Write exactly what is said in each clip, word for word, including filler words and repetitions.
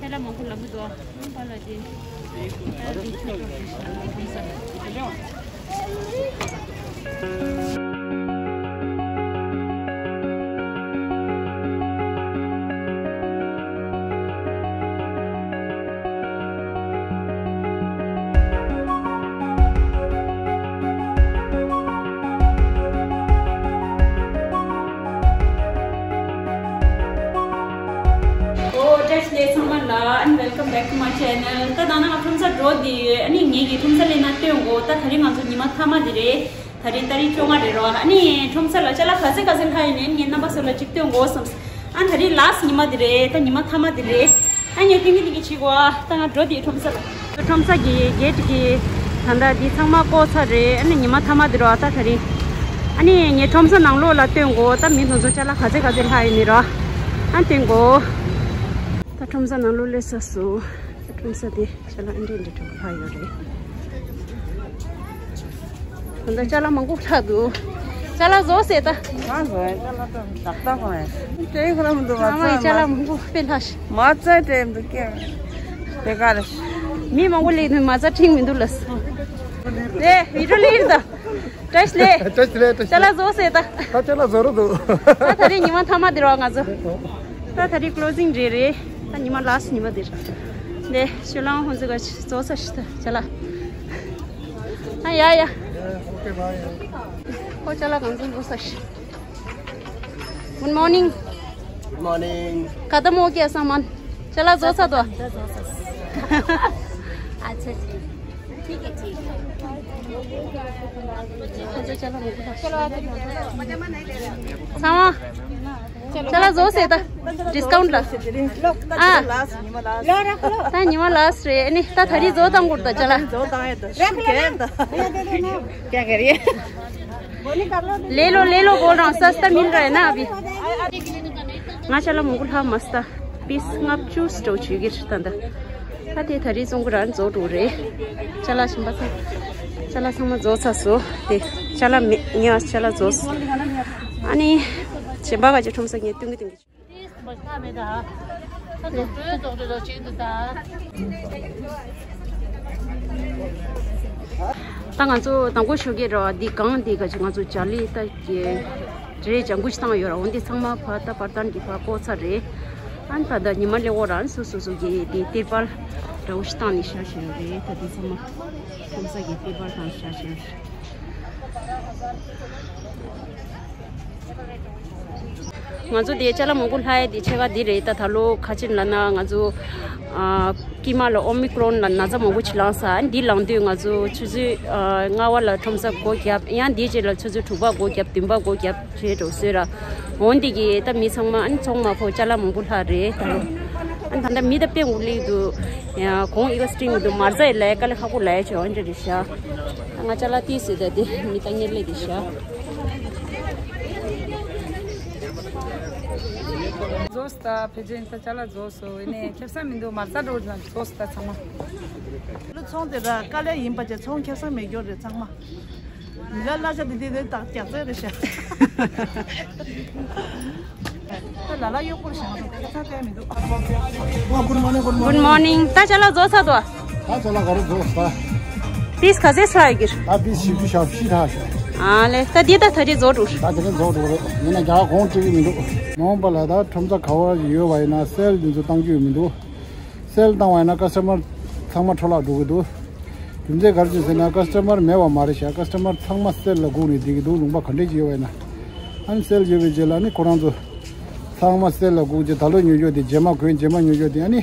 ལ་མང་པོ་ལབ་འདུག་ཨ་པ་ལ་དེ། ཨོ་བཀྲ་ཤིས་བདེ་ལེགས་ཚང་མ་ལ། and welcome back to my channel. ད་ད་ནང་ཁྲོམ་ས་འགྲོ་དེ་ཨ་ནི་ངེད་ཀྱི་ཁྲོམ་ས་ལས་ན་སྟོན་གོ་ད་ད་རིང་ང་ཚོ་ཉི་མ་མཐའ་མ་དེ་རེད། ད་རིང་ཏ་རིག་བཅོ་ལྔ་རེད་རོ། ཨ་ནི་ཁྲོམ་ས་ལ་ཅ་ལག་ག་ཚད་ག་ཚད་ལྷག་ཡོད་ནས་ངས་རྣམ་པ་ཚོ་ལ་ཅིག་སྟོན་དགོས་བསམས། ཨ་ད་རིང་ལཱསི་ཉི་མ་དེ་རེད། ད་ཉི་མ་མཐའ་མ་དེ་རེད། ཨ་ངས་ཏིང་གི་ཏིང་གི་བྱེད་དགོས། ཨ་ད་ང་འགྲོ་དེ་ཁྲོམ་ས་ལ། ཁྲོམ་ས་གི་གེ་ཊི་གི་ད་ལྟ་འདི་ཚང་མ་བཀོག་ཚར་རེད། ཨ་ནི་ཉི་མ་མཐའ་མ་དེ་རོ། ཨ་ད་ད་རིང་ཨ་ནི་ངས་ཁྲོམ་ས་ནང་ལོགས་ལ་སྟོན་དགོས། ད་མི་དེ་ཚོ་ཅ་ལག་ག་ཚད་ག་ཚད་ལྷག་ཡོད་ནས་རོ། ཨ་སྟོན་དགོས། ད་ཁྲོམ་ས་ནང་ལོགས་སླེབས་ཚར་སོང་། ཁྲོམ་ས་དེ་ཅ་ལག་ཨེ་འདྲས་འདྲས་འདྲ་པོ་ལྷག་ཡོད་རེད། ད་ལྟ་ཅ་ལག་མང་པོ་ལྷག་འདུག་ཅ་ལག་བཟོ་ཟེར་ད། ང་བཟོ་ཡ་ཅ་ལག་ཙམ་ཏག་ཏག་གོ་ཡ། དེ་ཁོ་རང་མི་འདུག་ང་ཚོ་ཡི་ཅ་ལག་མང་པོ་དཔེ་ལྷག་ཤག་མ་རྩ་སྤྲད་འདུག་ཀྱང་། དེ་ག་རེད། མི་མང་པོ་སླེབས་འདུག་མ་རྩ་འཕྲིན་མི་འདུག་ལབ་སོང་། དེ་བི་ཌིའོ་ལེན་ད། བཀྲ་ཤིས་བདེ་ལེགས། བཀྲ་ཤིས་བདེ་ལེགས། བཀྲ་ཤིས་བདེ་ལེགས། ཅ་ལག་བཟོ་ཟེར་ད། ད་ཅ་ལག་བཟོ་རོགས་འདུག་ད་ད་རིང་ཉི་མ་མཐའ་མ་དེ་རོ་ང་ཚོ། ད་ད་རིང་ཀློ་སིང་རེད་རེད། ད་ཉི་མ་ལཱསི་ཉི་མ་དེ་རེད། ནས་ཤོ་ལང་ཧོན་ཟི་ག་བཟོ་ས་ཤི་ད་ཅ་ལག་ཨ་ཡ་ཡ། ཨོ་ཅ་ལག་གང་ཚོད་བཟོ་ས་ཤི། Good morning. Good morning. खत्म हो गया सामान? चला जो सा तो। अच्छा जी। ठीक है, ठीक है। चला जो से था। डिस्काउंट ला। हाँ। ता निमा लास्ट रे। नहीं, ता थरी जो तंग करता चला। क्या करिए? ले लो, ले लो बोल रहा हूँ, सस्ता मिल रहा है ना अभी। ང་ཅ་ལག་མང་པོ་ལྷག་མ་སྟེ། པིས་ལྔ་བཅུ་སྤྲོ་བྱེད་ཀྱི་རེད་ད། ད་དེ་ད་རེས་བཙོང་གི་རང་བཟོ་འགྲོ་རེད། ཅ་ལག་གཞན་པ་ཚང་། ཅ་ལག་ཚང་མ་བཟོ་ཚར་སོང་། དེ་ཅ་ལག་མེད་ངས་ཅ་ལག་བཟོས། ཨ་ནི་གཞན་པ་ག་ཅི་ཁྲོམ་ས་ངས་སྟོན་གི་སྟོན་གི། ད་ང་ཚོ་དང་པོ་ཞོགས་ཀས་ར་འདི་གང་འདི་ག་ཅིག་ང་ཚོ་ཇ་ལི་ད་ཀྱི་རེད། ལྗང་གུ་ཞིག་བཏང་ཡོད་ར། འོ་འདི་ཚང་མ་ཕ་ད་པར་ཏན་གྱི་ཕ་བཀོག་ཚར་རེད། ཨ་ནི་ད་ད་ཉི་མ་སླེབས་འོ་ར། ཨ་ནི་སོ་སོ་སོ་གི་འདི་ཏིར་པལ་འདྲ་བོ་ཞིག་བཏང་ནས་བཞག་བཞག་ཡོད་རེད། ད་འདི་ཚང་མ་ཁྲོམ་ས་གི་ཏིར་པལ་བཏང་བཞག་བཞག་ཡོད་རེད། ང་ཚོ་དེ་ཅ་ལག་མང་པོ་ལྷག་ཡས་དེ་ཕྱེད་ཀ་འདི་རེད། ད་ད་ལོ་ཁ་ཅིག་ལབ་ན་ང་ཚོ་ཨ་དཀྱིལ་མ་ལ་ཨོ་མི་ཀྲོན་ལ་ན་ཚ་མང་པོ་ཅིག་ལངས་ས། འདི་ལངས་དུས་ང་ཚོ་ཆུ་ཚོད་ཨ་ལྔ་པ་ལ་ཁྲོམ་ས་སྒོ་བརྒྱབ། ཡང་འདིའི་རྗེས་ལ་ཆུ་ཚོད་དྲུག་པ་སྒོ་བརྒྱབ། བདུན་པ་སྒོ་བརྒྱབ་བྱས་འགྲོ་སྲོལ་ར། འོན་ཏེ་གི་ད་མི་ཚང་མ་ཨ་ནི་ཚོང་མ་ཕོ་ཅ་ལག་མང་པོ་ལྷག་རེད་ད་ལོ། ཨ་ནི་ད་ལྟ་མི་ད་དཔེ་འགུག་ལེགས་འདུག་ཡང་གོང་ཨི་ཀ་སི་ཊིང་འདུག་མར་ཟ་ཡི་ལས་དཀའ་ལས་ཁག་པོ་ལས་བྱས་འོན་ཏེ་རེད་ཤག་ང་ཅ་ལག་ཏིས་ཟེར་ད་དེ་མི་ད་ཉེར་ལེ་དེ་ཤ། ཟོས་ད་ཕེ་ཅན་ད་ཅ་ལག་ཟོས་སོ་ཡིན་ནས་ཁེབ་ས་མི་འདུག་མར་ས་འགྲོ་ན་ཟོས་ད་ཚང་མ། ལོ་ཚོང་དེ་ར་དཀའ་ལས་ཡིན་པ་ཅེ་ཚོང་ཁེབ་ས་མེད་སྐྱོར་རེད་ཚང་མ། མི་ལ་གླ་ཆ་དེ་དེ་དེ་དག་རྒྱག་ཚད་རེད་ཤག་ད་ལ་ལ་གཡོག་པོར་བཞག་འདུག་ཁ་ཚ་བལྟས་མི་འདུག Good morning, good morning. ད་ཅ་ལག་བཟོ་ཚར་འདུག་ད་ཅ་ལག་ག་རེ་བཟོ་ས། པིས་ག་ཚད་ཚར་ཡོད་ཀྱི་རེད། ད་པིས་བཞི་བཅུ་ཞག་བཞི་ཐག་ཤག་ཨ་ལེ་ད་འདི་ད་ད་རེས་བཟོ་འགྲོ། ད་དེ་རིང་བཟོ་འགྲོ་རེད། ཡིན་ན་རྒྱ་གར་གོང་སྤྲད་ཀྱི་མི་འདུག་མ་འོངས་པ་ལ་ད་ཁྲོམ་ས་ག་བ་ཡོད་པ་ཡིན་ན་སེལ་འདི་ཚོ་བཏང་རྒྱུ་ཡོད་མི་འདུག་སེལ་བཏང་བ་ཡིན་ན་ཀ་སི་ཊ་མར་ཚང་མ་འཕྲོ་བརླག་འགྲོ་གི་འདུག་རྒྱུ་མཚན་ག་རེ་བྱས་ཟེར་ན་ཀ་སི་ཊ་མར་མེད་པ་མ་རེད་ཤག་ཀ་སི་ཊ་མར་ཚང་མ་སེལ་ལ་སྒུག་ནས་བསྡད་ཀྱི་འདུག་ལུང་པ་ག་འདྲས་ཅིག་ཡོད་པ་ཡིན་ན། ཨ་ནི་སེལ་ཡོད་པའི་རྗེས་ལ་ཨ་ནི་ཁོ་རང་ཚོ་ཚང་མ་སེལ་ལ་སྒུག་རྗེས་ད་ལོ་ཉོ་རྒྱུ་དེ་རྗེས་མ་གོན་རྗེས་མ་ཉོ་རྒྱུ་དེ་ཨ་ནི་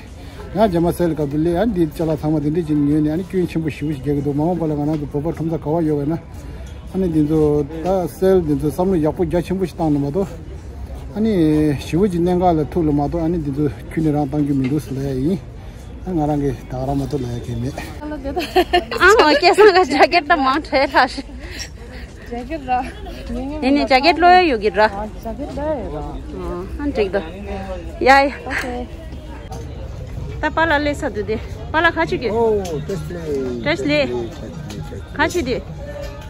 ཡང་རྗེས་མ་སེལ་སྐབས་དུ་སླེབས། ཨ་ནི་འདི་ཅ་ལག་ཚང་མ་དེ་འདྲས་ཅིག་ཉོས་ནས་ཨ་ནི་སྐྱོན་ཆེན་པོ་ཞེ་པོ་ཞིག་རྒྱག་གི་འདུག་མ་འོངས་པ་ལ་ང་རང་ཚོ་བོད་པ་ཁྲོམ་ས་ག་བ་ཡོད་པ་ཡིན་ན། ཨ་ནི་འདི་ཚོ་ད་སེལ་འདི་ཚོ་བསམ་བློ་ཡག་པོ་རྒྱ་ཆེན་པོ་ཞིག་བཏང་ན་མ་གཏོགས། ཨ་ནི་ཞི་བོ་གྱི་གནད་འགག་ལ་ཐུག་ལ་མ་གཏོགས་ཨ་ནི་འདི་ཚོ་ཁྱོན་ནས་རང་བཏང་རྒྱུ་མི་འདུག་ཟེར་ལབ་ཡ་ཡིན། ཨ་ང་རང་གིས་ད་ག་རང་མ་གཏོགས་ལབ་ཡ་གང་མེད། ཨ་མ་སྐལ་བཟང་ག་ཇ་ཀེཊ་ད་མང་དྲགས་ལ་ཞིག་ཇ་ཀེཊ་ར། ནི་ནི་ཇ་ཀེཊ་ལོ་ཡ་ཡོད་ཀྱི་ར། ཨ་ཇ་ཀེཊ་ལོ་ཡ་ཡོད་ར། ཨ་འགྲིག་ད། ཡ་ཡ། ཨོ་ཁེ། ད་པཱ་ལགས་སླེབས་ཚར་འདུག་སྟེ། པཱ་ལགས་ག་ཅི་དགོས། ཨོ་བཀྲ་ཤིས་བདེ་ལེགས། བཀྲ་ཤིས་བདེ་ལེགས། བཀྲ་ཤིས་བདེ་ལེགས།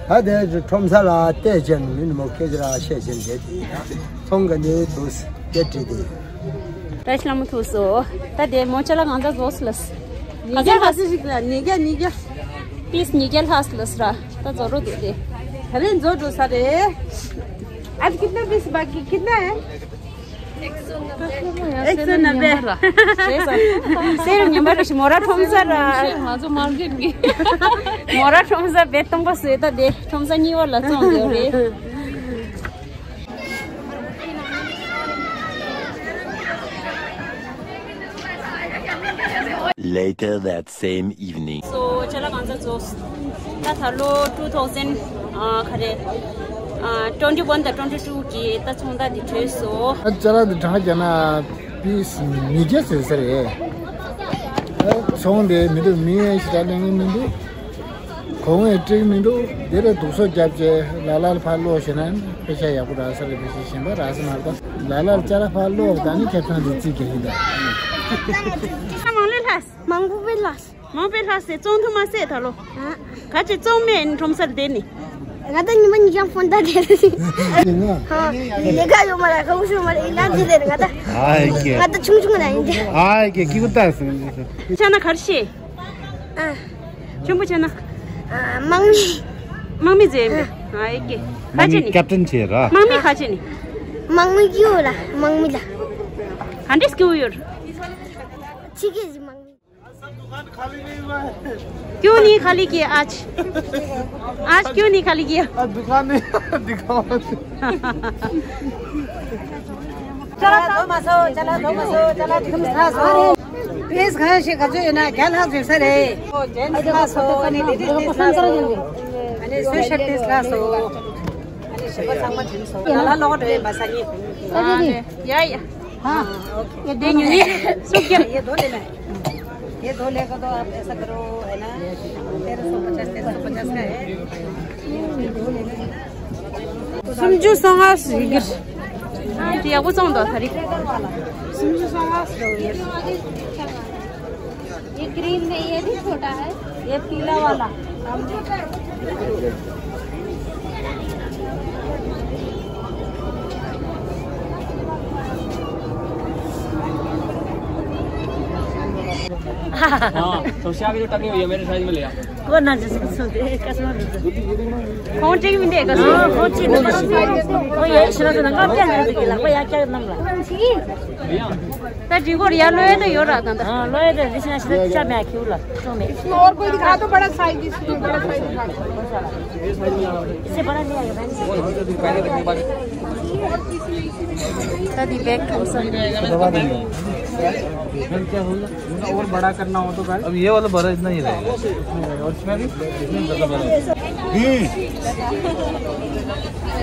ད་དེ་ཁྲོམ་ས་ལ་བལྟས་བྱས་ནས་མི་ནི་མོ་སྐད་ཆ་ར་བཤད་བྱས་བསྡད་དེ། ཚོང་ག་འདི་འདུག་སྐད་བྲིས་ཏེ། བཀྲ་ཤིས་ལྷ་མོ་ཐུག་སོ། ད་དེ་མོ་ཅ་ལག་གང་ཚ་བཟོས་ལ། ཉིས་བརྒྱ་ལྷག་ཙམ་ཞིག་ལ། ཉིས་བརྒྱ། ཉིས་བརྒྱ། པིས་ཉིས་བརྒྱ་ལྷག་ཙམ་ལ་སི་ར། ད་བཟོ་རོགས་འདུག་དེ། ད་རེས་བཟོ་འགྲོ་ས་རེད། आज कितना पीस बाकी, कितना है? एक सौ नब्बे। एक सौ नब्बे। सर ཉམས་པ་རེ་ཞིག་མོ་ར་ཁྲོམ་ས་ར། ང་ཚོ་མར་ཀེཊ་གི། མོ་ར་ཁྲོམ་ས་བེ་སྟོང་པ་བཟོས། ད་དེ་ཁྲོམ་ས་གཉིས་པ་ལ་བཙོང་དགོས་རེད། Later that same evening. So ཅ་ལག་གང་ཚ་བཟོས། ད་ད་ལོ་two thousand ཨ་ག་རེ་ཨ་twenty one དང་twenty two གི་ད་ཚོང་རྟགས་འདི་བྲོས་སོ། ཨ་ཅ་ལག་འདི་གྲངས་བརྒྱབ་ན་པིས་ཉིས་བརྒྱ་ཟེར་ས་རེད། ཨ་ཚོང་དེ་མི་འདུག་མི་ཞིག་ད་ལེན་གི་མི་འདུག་གོང་ངས་སྤྲད་མི་འདུག་དེ་ལ་སྡུག་སོ་རྒྱབ་བྱས་ལ་ལར་ཕར་སློག་ཤེས་ན་དཔེ་ཆ་ཡག་པོ་རག་ས་རེད། དཔེ་ཆ་གཞན་པ་རག་ས་མ་རེད། ལ་ལར་ཅ་ལག་ཕར་སློག་ད་ནི་ཁེ་བཟང་དེ་རྩིས་རྒྱག་གི་འདུག་མང་ལས་ལྷག་མང་པོ་པའི་ལྷག་མང་པའི་ལྷག་ཟེར་བཙོང་ཐུབ་མ་ཟད་ད་ལོ། ཨ། ག་ཅི་བཙོང་མེད་ཁྲོམ་སར་བསྡད་ནི། ང་ད་ཉི་མ་ཉི་ཤང་ཕོན་ད་དེ་རེད། ཧ། ལས་ཀ་ཡོད་མ་རེད། ཁ་ཁུ་ཤོར་མ་རེད། ཡིན་ན་འདི་རེད། ང་ད། ཨ་ཡེ་ཀེ། ང་ད་ཆུང་ཆུང་ན་ཡིན་ཏེ། ཨ་ཡེ་ཀེ་ཀི་ཀུ་ཏ་སི། ཆ་ན་གར་ཤེས། ཨ། ཆུང་པོ་བྱས་ན། ཨ། དམག་མི། དམག་མི་ཟེར་ཡིན་པས། ཨ་ཡེ་ཀེ། དམག་ཁ་ཆེ་མི་ནི། ཀེབ་ཏན་བྱས་ར། དམག་མི་ཁ་ཆེ་ནི། དམག་མི་སྐྱིད་པོ་ལ། དམག་མི་ལ། ག་འདྲས་སྐྱིད་པོ་ཡོད། ཆི་གེ་ཟི་དམག་མི། दुकान खाली नहीं हुआ है। क्यों नहीं खाली किया आज? आज क्यों नहीं खाली किया? आज दुकान नहीं दिखावा। चला दो मासो, चला दो मासो, चला तुम सासो। पेस खाए से कजो ना क्या ला जैसा रे। ओ जेंट्स क्लास हो, अनि लेडीज क्लास हो, अनि सोशल क्लास हो। अनि सब सामान जिन सो। ला ला लोग रे बसानी। हाँ, या, या। हाँ। ये दे न्यू। ये दो लेना है। ये दो लेगा तो आप ऐसा करो, है ना? तेरह सौ पचास, तेरह सौ पचास का है। ये दो लेना है ना? སུམ་ཅུ་སོ་ལྔ་ཞིག་གི། ཨ་དེ་ཡག་པོ་བཙོང་འདུག་ད་རེས། སུམ་ཅུ་སོ་ལྔ་ཞིག་ཡོད། ये ग्रीन में ये भी छोटा है, ये पीला वाला। हाँ, तो श्या भी जो टंगी हुई है, मेरे साइज में ले आ। को ना जैसे कुछ होते हैं, कस्टमर होते हैं। कौन चाहिए मिलेगा? हाँ, कौन चाहिए मिलेगा? कोई यही सुना तो ना, क्या है तो गिला, कोई क्या नाम ला? भैया। ད་འགྲིག་གོ་རེད། ཡ་ལོ་ཡ་ད་ཡོད་ར་ད་ད། हाँ, लो ये दे, जिसने ऐसे क्या मैं क्यों ला? तो मैं। इसमें और कोई दिखा दो, बड़ा साइज, इसमें बड़ा साइज दिखा दो। इससे बड़ा नहीं आएगा, बहन। ད་འདི་བེག་ཐོག་སོང་། और बड़ा करना हो तो कर। अब ये वाला बड़ा इतना ही रहेगा। और इसमें भी? इसमें ज़्यादा बड़ा है। हम्म।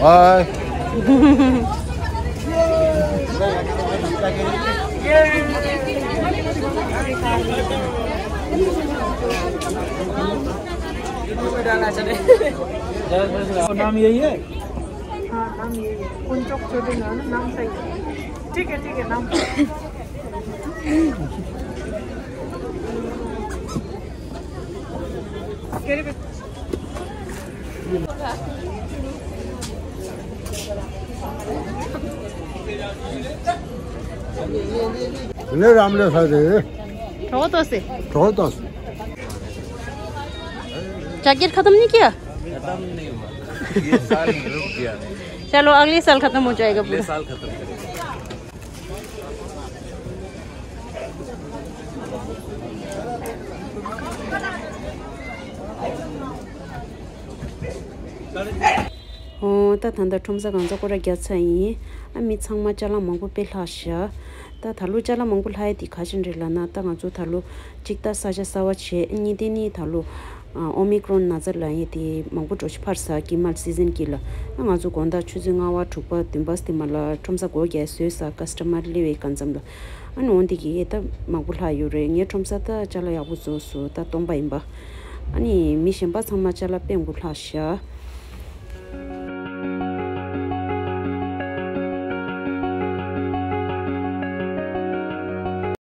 बाय। नाम यही है? हाँ, नाम यही है। कुंचक चोटी नाम, नाम सही है। ठीक है, ठीक है, नाम। ले राम ले सारे। ठोको तो से। ठोको तो से। जैकेट खत्म नहीं किया? खत्म नहीं हुआ। ये साल ही रुक गया। चलो, अगले साल खत्म हो जाएगा पूरा। अगले साल खत्म करेंगे। ཨོ། ད་ད་ལྟ་ཁྲོམ་ས་གང་ཚ་སྐོར་ར་རྒྱག་ཚར་ཡིན། ཨ་མི་ཚང་མ་ཅ་ལག་མང་པོ་དཔེ་ལྷག་ཤག་ད་ད་ལོ་ཅ་ལག་མང་པོ་ལྷག་ཡ་དེ་ག་ཅི་འདྲ་ལབ་ན། ད་ང་ཚོ་ད་ལོ་གཅིག་ད་ས་ཆ་གསར་པ་བྱས། གཉིས་དེ་ནི་ད་ལོ་ཨ་ཨོ་མི་ཀྲོན་ན་ཚ་ལབ་ཡ་དེ་མང་པོ་འགྲོ་ཤི་ཕར་ས་གི་མལ་སི་ཛན་གི་ལ། ཨ་ང་ཚོ་དགོང་དག་ཆུ་ཚོད་ལྔ་པ་དྲུག་པ་བདུན་པ་སྟེ་མ་ལ་ཁྲོམ་ས་སྒོ་རྒྱག་བཟོས་ས་ཀ་སི་ཊ་མར་སླེབས་པའི་གང་འཚམ་ལ། ཨ་ནི་འོན་ཏེ་གི་ད་མང་པོ་ལྷག་ཡོད་རེད། ངའི་ཁྲོམ་ས་ད་ཅ་ལག་ཡག་པོ་བཟོས་སོང་། ད་སྟོང་པ་ཡིན་པ། ཨ་ནི་མི་གཞན་པ་ཚང་མ་ཅ་ལག་དཔེ་མགོ་ལྷག་ཤག